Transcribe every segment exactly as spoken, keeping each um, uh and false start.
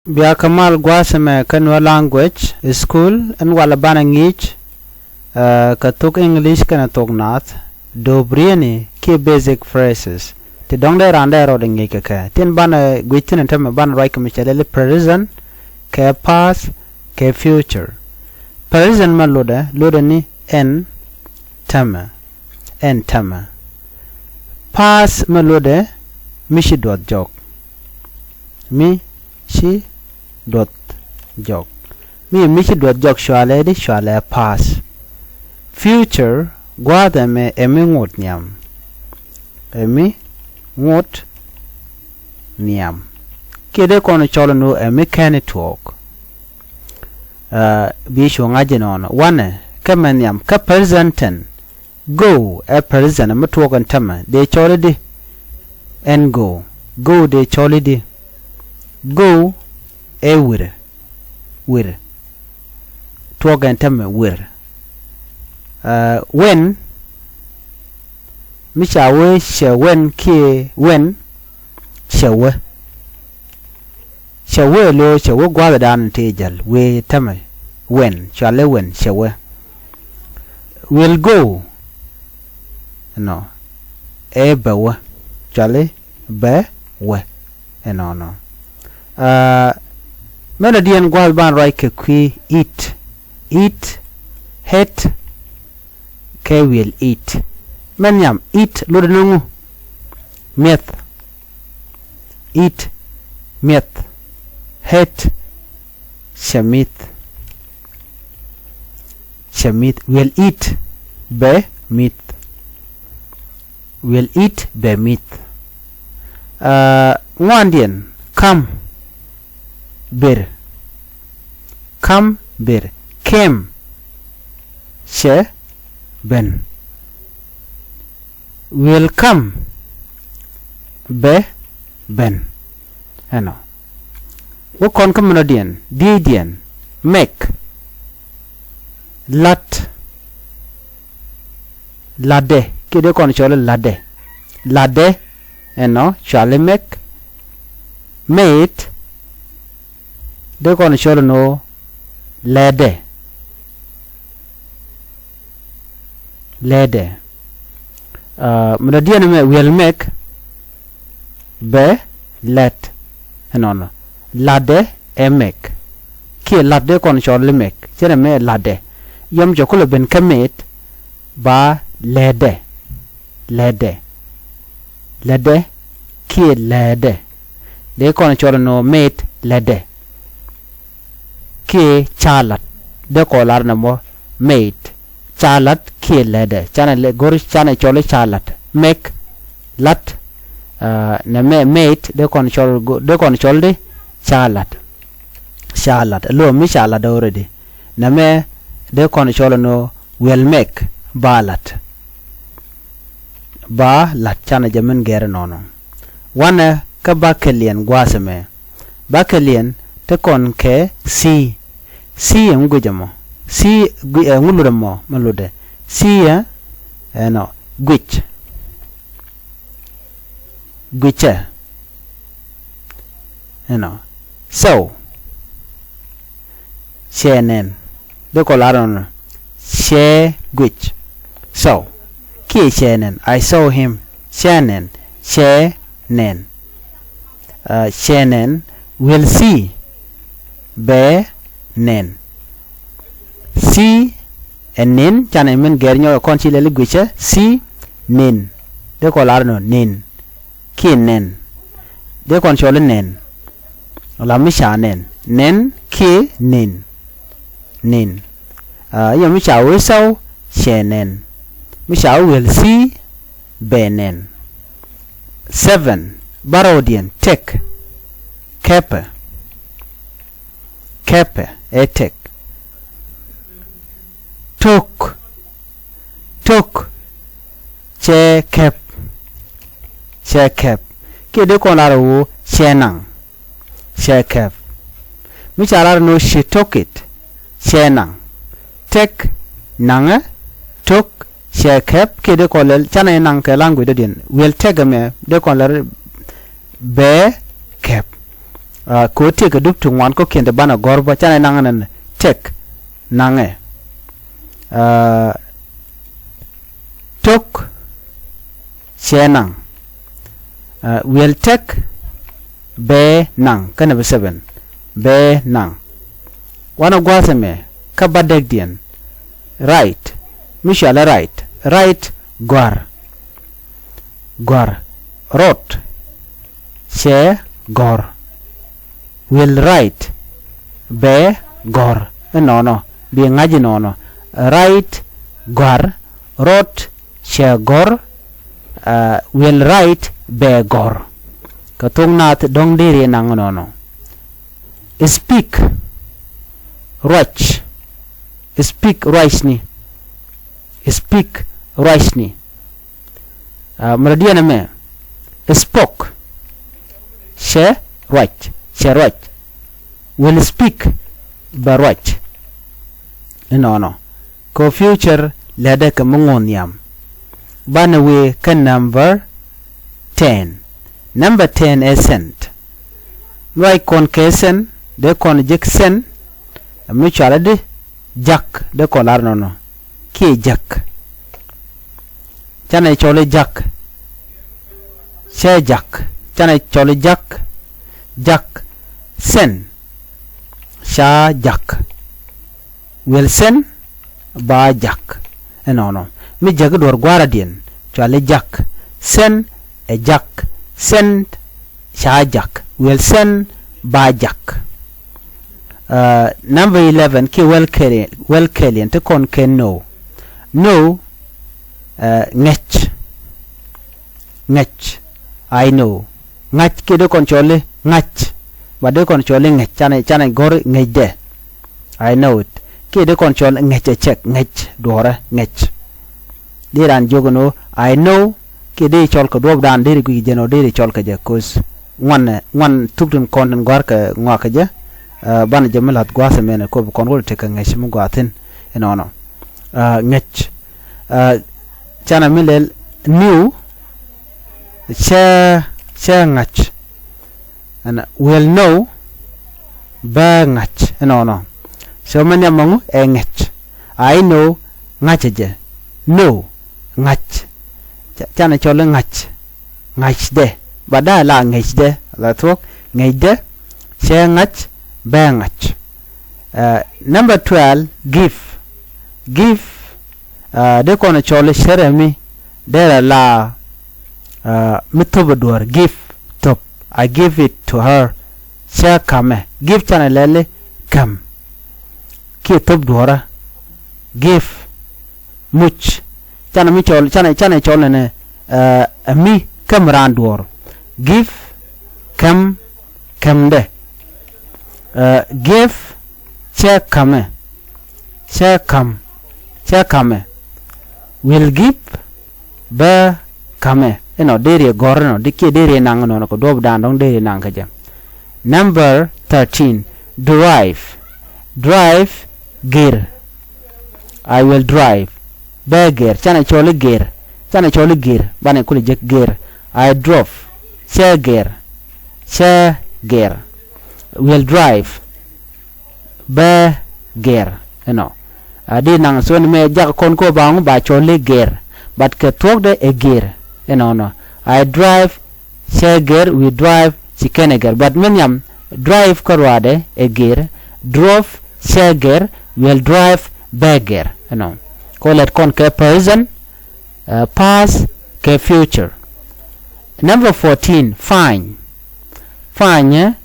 Bia kä mal gua̱a̱th ɛmɛ kä Nuer language school, ɛn walɛ banɛ ŋi̱i̱c, eh, kä thok English kɛnɛ thok Naath, do̱p rieni kiɛ basic phrases. Ti dɔ̱ŋ dee raan dee rɔɔdɛ ŋi̱i̱c kɛ kɛ. Tin banɛ guic thi̱n ɛn tämɛ banɛ ruac kɛ mi cɛ lɛli present, kɛ past, kɛ future. Present mɛ lotdɛ, lotdɛ ni ɛn tämɛ. Ɛn tämɛ. Past mɛ lotdɛ mi ci duɔth jɔk. Mi ci duɔth jɔk. Mi, mi ci duɔth jɔk cualɛ di, cualɛ past. Future, gua̱a̱th ɛmɛ ɛ mi ŋot nhiam. Ɛ mi ŋot nhiam. Kiɛ dee kɔn cɔl ni ɛ mi kɛn tuɔɔk. Ah, bi cu ŋa̱c inɔnɔ. Wanɛ, kä mɛ nhiam, kä present tense. Go ɛ present mi tuɔɔk ɛn tämɛ, dee cɔl i̱di? Ɛn go. Go dee cɔl i̱di? Go ɛ wir. Wir. Tuɔɔk ɛn tämɛ wir. Ah, went, mi ca wee cɛ went kiɛ went, cɛ wee. Cɛ wee lo̱o̱, cɛ wee gua̱a̱thdan ti jäl, wee tämɛ. Went, cuali went, cɛ wee. Will go. Ɛnɔ. Ɛ bɛ wee. Cuali bɛ wee. Ɛnɔnɔ. Ah, mɛn a diɛn gua̱a̱th ban ruac kɛ kui̱ eat. Eat, ate, kɛ will eat. Mɛn nhiam, eat, lotdɛ ni ŋu? Mi̱eth. Eat, mi̱eth. Ate, cɛ mi̱th. Cɛ mi̱th. Will eat, bɛ mi̱th. Will eat, bɛ mi̱th. Ah, ŋuandiɛn, come, ber. Come, ber. Came, cɛ ben. Will come, bɛ ben. Ɛnɔ. Wä kɔn kä minɔdiɛn, dieydiɛn, make, la̱t, la̱tdɛ, kiɛ dee kɔn cɔl i̱ la̱tdɛ. La̱tdɛ, ɛnɔ, cuali make, made, dee kɔn cɔl inɔ lɛtdɛ. Lɛtdɛ. Ah, mi dɔ̱diɛn ɛmɛ will make, bɛ lɛt. Ɛnɔnɔ. La̱tdɛ ɛ make. Kiɛ la̱t dee kɔn cɔl i̱ make. Cɛ nɛmɛ la̱tdɛ. Yɔm cɛ kulɛ ben kä made, ba lɛtdɛ. Lɛtdɛ. Lɛtdɛ kiɛ lɛtdɛ. Dee kɔn cɔl inɔ made, lɛtdɛ. Kiɛ ca la̱t. Dee kɔn lar nɛmɔ made. Ca la̱t kiɛ lɛtdɛ. Canɛ lɛ go̱r canɛ cɔl i̱ ca la̱t. Make, la̱t. Ah, nɛmɛ made, dee kɔn cɔl, dee kɔn cɔl di ca la̱t. Ca la̱t. Luɔm mi ca la̱t already. Nɛmɛ dee kɔn cɔl inɔ will make, ba la̱t. Ba la̱t, canɛ jɛ min gɛr inɔnɔ. Wanɛ kä bakɛliɛn gua̱a̱th ɛmɛ. Bakɛliɛn te kɔn kɛ see. See ɛŋu guic ɛmɔ? See, gui-, ɛŋu lotdɛ mɔ, mɛ lotdɛ? See ɛ, ɛnɔ, guic. Guicɛ. Ɛnɔ. So, cɛ nɛn. Dee kɔ lar nɔnɔ. Cɛ guic. So. Kiɛ cɛ nɛn. I saw him. Cɛ nɛn. Cɛ nɛn. Ah, cɛ nɛn. Will see. Bɛ nɛn. See ɛ nɛn. Canɛ min gɛr nyɔk ɛ kɔn ci lɛli guicɛ. See nɛn. Dee kɔ lar nɔ nɛn. Kiɛ nɛn. Dee kɔn cɔl i̱ nɛn. La mi ca nɛn. Nɛn kiɛ nɛn. Nɛn. Ah, yɛ mi ca wee saw cɛ nɛn. Mi ca wee will see bɛ nɛn. Seven. Bärɔwdiɛn, take. Kɛpɛ. Kɛpɛ ɛ take. Took. Took. Cɛ kɛp. Cɛ kɛp. Kiɛ dee kɔn lar ɣöö cɛ naŋ. Cɛ kɛp. Mi ca lar ni ɣöö she took it. Cɛ naŋ. Take, naŋɛ. Took, cɛ kɛp. Kiɛ dee kɔn lɛl, canɛ naŋ kɛ language dɔ̱diɛn. Will take ɛmɛ dee kɔn lɛl bɛ kɛp. Kɛ ɣöö tëëkɛ dup ti ŋuan kɔ̱kiɛn ti banɛ gɔ̱r bä canɛ naŋ ɛn tek naŋɛ. Tok cɛ naŋ. Wiɛl tek bɛ naŋ kä nɛmɛ seven bɛ naŋ. Wanɛ gua̱a̱th ɛmɛ kä bä dɛkdiɛn. Right mi cɔalɛ right, right gɔ̱a̱r. Gɔ̱a̱r rot cɛ gɔ̱r. Will right bɛ gɔ̱r inɔnɔ, bi ŋa̱c inɔnɔ. Right gɔ̱a̱r rot cɛ gɔ̱r. Will right bɛ gɔ̱r. Kɛ thok naath dɔ̱ŋ deri naŋ inɔnɔ. Speak ruac. Speak ruacni. Speak ruacni. Mɛ rɔ diɛn ɛmɛ spoke cɛ ruac, cɛ ruac. Will speak bɛ ruac. Inɔnɔ kɛ future lätdɛ kɛ mi ŋuɔ̱n nhiam. Banɛ wëë kä number ten. Number ten ɛ sent. Ruac kɔn kɛ sent dee kɔn jek sent. Mi cɔalɛ di jak dee kɔn lar nɔnɔ kiɛ jak. Canɛ cɔl i̱ jak. Cɛ jak. Canɛ cɔl i̱ jak. Jak. Sent. Ca jak. Will sent ba jak. Ɛnɔnɔ mi jak i̱ duɔ̱r gua̱a̱r adiɛn cɔal i̱ jak. Sent ɛ jak. Sent ca jak. Will sent ba jak. Number eleven kiɛ wäl kɛɛliɛn ti kɔn kɛn know. Know ŋäc. Ŋäc. I know. Ŋa̱c kiɛ dee kɔn cɔl i̱ ŋa̱c. Ba dee kɔn cɔl i̱ ŋäc canɛ canɛ gɔ̱r ŋäcdɛ. I know it. Kiɛ dee kɔn cɔl ŋäc ɛ cɛk ŋäc duɔ̱ɔ̱rɛ ŋäc. Dee raan jiök ɛn ɣöö I know kiɛ dee cɔl kɛ duɔ̱ɔ̱pdan deri guic jɛn ɣöö deri cɔl kɛ jɛ ko̱th. Ŋuan ŋuan thuk tin kɔn tin gɔ̱a̱r kɛ ŋɔak kɛ jɛ. Banɛ jɛ mi la̱th gua̱a̱th ɛmɛnɛ kop kɔn wä tekɛ ŋäc mi gɔaa thi̱n inɔnɔ. Ŋäc. Canɛ mi lɛl new. Cɛ cɛ ŋa̱c. Ɛn will know. Bä ŋa̱c inɔnɔ. So mɛ nhiam ɛŋu ɛ ŋäc. I know ŋa̱cä jɛ. Know ŋa̱c. Canɛ cɔl i̱ ŋa̱c. Ŋa̱cdɛ ba da̱a̱ la ŋäcdɛ la thuɔ̱k. Ŋäcdɛ cɛ ŋa̱c. Bä ŋa̱c. Number twelve give. Give. Dee kɔn cɔl i̱ cärɛ mi derɛ la mi thop ɛ duɔ̱ɔ̱r give thop. I give it to her. Cä ka̱mɛ give canɛ lɛli ka̱m. Kiɛ thop duɔ̱ɔ̱rä give muc. Canɛ mi cɔl canɛ canɛ cɔl nɛnɛ ɛ mi käm raan duɔ̱ɔ̱r. Give käm. Kämdɛ. Give cɛ ka̱mɛ. Cɛ ka̱m. Cɛ ka̱mɛ. Will give bä ka̱mɛ. Inɔ deri gɔ̱r inɔ di kiɛ deri naŋ inɔ kɛ duɔ̱ɔ̱pdan dɔ̱ŋ deri naŋ kɛ jɛ. Number thirteen. Drive. Drive gir. I will drive. Bä gir canɛ cɔl i̱ gir. Canɛ cɔl i̱ gir banɛ kulɛ jek gir. I drove. Cɛ gir. Cɛ gir. Will drive. Bä gir inɔ. A di naŋ so ni mɛ jak kɔn ko ba ŋu ba cɔl i̱ gir. But kɛ thuɔ̱kdɛ ɛ gir inɔnɔ. I drive. Cɛ gir. We drive. Ci kɛn ɛ gir but mi nhiam drive kä ruaadɛ ɛ gir. Drove cɛ gir. Will drive bä gir inɔ. Ko lɛt kɔn kɛ present. Past kɛ future. Number fourteen. Find. Find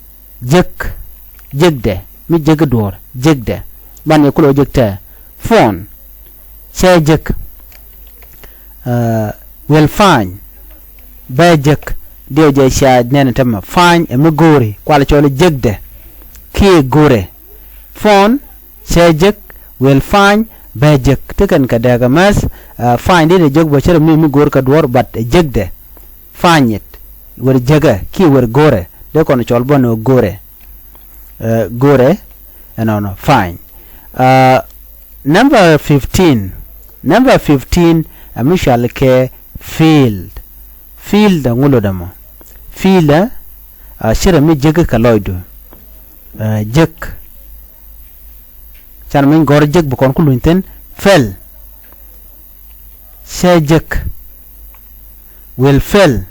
jek. Jekdɛ mi jek i̱ duɔ̱ɔ̱r jekdɛ. Banɛ kulɛ wä jek tɛ phone. Cɛ jek. Will find. Bä jek. Diɛw jɛ cia nɛn tɛmɛ find ɛ mi go̱o̱ri kualɛ cɔl i̱ jekdɛ. Kiɛ go̱o̱rɛ. Phone. Cɛ jek. Will find. Bä jek ti kɛn kɛ dɛɛk ɛmɛth. Find dee dee jek bä cärɛ mi mi go̱o̱r kɛ duɔ̱ɔ̱r but ɛ jekdɛ. Find it. Wër jekɛ kiɛ wër go̱o̱rɛ dee kɔn cɔl bä ni ɣöö go̱o̱rɛ. Go̱o̱rɛ. Ɛnɔnɔ find. Number fifteen. Number fifteen ɛ mi cual kɛ field. Field ɛ ŋu lotdɛ mɔ? Field ɛ cärɛ mi jek kɛ lɔcdu. Ɛ, jek. Can mi gɔ̱r jek bi kɔn ku luny thi̱n. Fell. Cɛ jek. Will fell.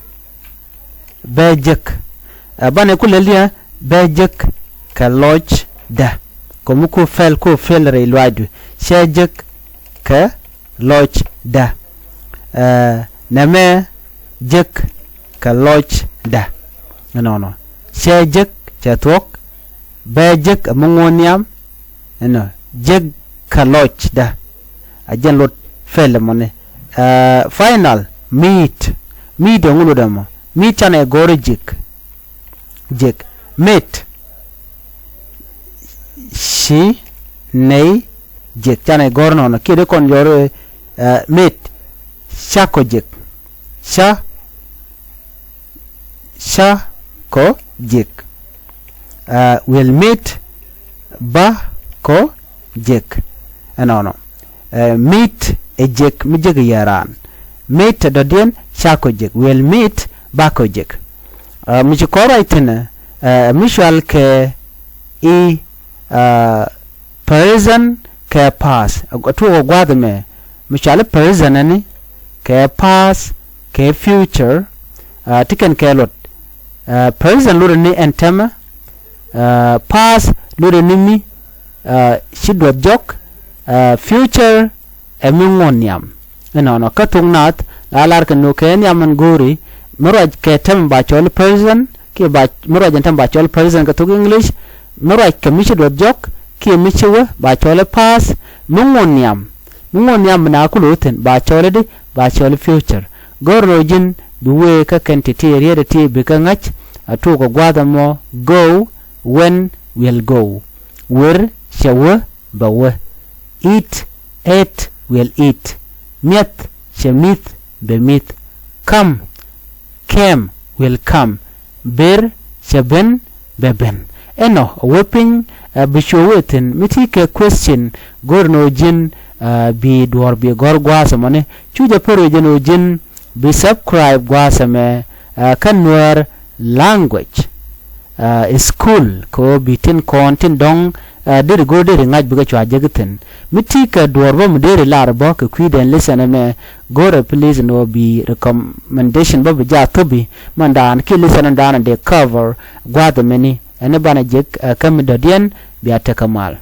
Bɛ jek. Ɛ, banɛ ku lɛl yɛ bɛ jek kɛ lɔcdä. Kɔmi ku fell ku fell rɛy luaacdu. Cɛ jek kɛ lɔcdä. Ɛ, nɛmɛ jek kɛ lɔcdä. Ɛnɔnɔ. Cɛ jek cɛ thuɔ̱k. Bɛ jek ɛ mi ŋuɔ̱n nhiam. Ɛnɔ jek kɛ lɔcdä. A jɛn lot fell ɛmɔni. Ɛ, final, meet. Meet ɛŋu lot ɛmɔ? Meet canɛ gɔ̱r jek. Jek. Meet. Ci nɛy jek. Canɛ gɔ̱r nɔnɔ. Kiɛ dee kɔn jɔr, ɛ, meet. Ca kɔ jek. Ca, ca kɔ jek. Ɛ, will meet. Ba kɔ jek. Ɛnɔnɔ. Ɛ, meet ɛ jek mi jek yɛ raan. Meet ɛ dɔ̱diɛn ca kɔ jek. Will meet ba kɔ jek. Ɛ, mi ci kɔn ruac thi̱n ɛ, ɛ, mi cual kɛ i̱, ɛ, present kɛ past. Ɛ, tuɔɔk ɛ gua̱a̱th ɛmɛ. Mi cual i̱ present ɛni kɛ past kɛ future. Ɛ, ti kɛn kɛ lot. Ɛ, present lot ɛni ɛn täämɛ. Ɛ, past lot ɛni mi, ɛ, ci duɔth jɔk. Ɛ, future ɛ mi ŋuɔ̱n nhiam. Inɔnɔ kä thok naath la lar kɛ nhök kɛ nhiam ɛn go̱o̱ri. Mi ruac kɛ täämɛ ba cɔl present kiɛ ba, mi ruac ɛn täämɛ ba cɔl present kɛ thok English. Mi ruac kɛ mi ci duɔth jɔk kiɛ mi ci wä ba cɔl past. Mi ŋuɔ̱n nhiam. Mi ŋuɔ̱n nhiam mi na ku lo̱o̱ thi̱n ba cɔl i̱di, ba cɔl future. Go̱o̱r nɔ ji̱n bi wëë kä kɛn ti̱ti̱ riet ɛ ti bikɛ ŋa̱c. A tuɔɔk ɛ gua̱a̱th ɛmɔ go, went, will go. Wër cɛ wä bɛ wä. Eat, ate, will eat. Mi̱eth cɛ mi̱th bɛ mi̱th. Come, came, will come. Ber cɛ ben bɛ ben. Ɛnɔ a wä piny, ɛ, bi cu wee thi̱n mi ti kɛ question. Go̱r nɔ ji̱n, ɛ, bi duɔ̱ɔ̱r bi gɔ̱r gua̱a̱th ɛmɔni. Cu jɛ pär wee jɛ nɔ ji̱n bi subscribe gua̱a̱th ɛmɛ, ɛ, kä Nuäär language, ɛ, school kɛ ɣöö bi tin kɔn tin dɔ̱ŋ, ɛ, deri go̱r deri ŋa̱c bikɛ cua jek thi̱n. Mi ti kɛ duɔ̱ɔ̱r bä mi deri lar bä kɛ kui̱dɛn lesson ɛmɛ, go̱rɛ please nɔ bi recommendation bä bi jaa thopi. Mɛn daan ki lesson ɛn daan dee cover gua̱a̱th ɛmɛni. Ɛn banɛ jek, ɛ, kä mi dɔ̱diɛn bia tekɛ mal.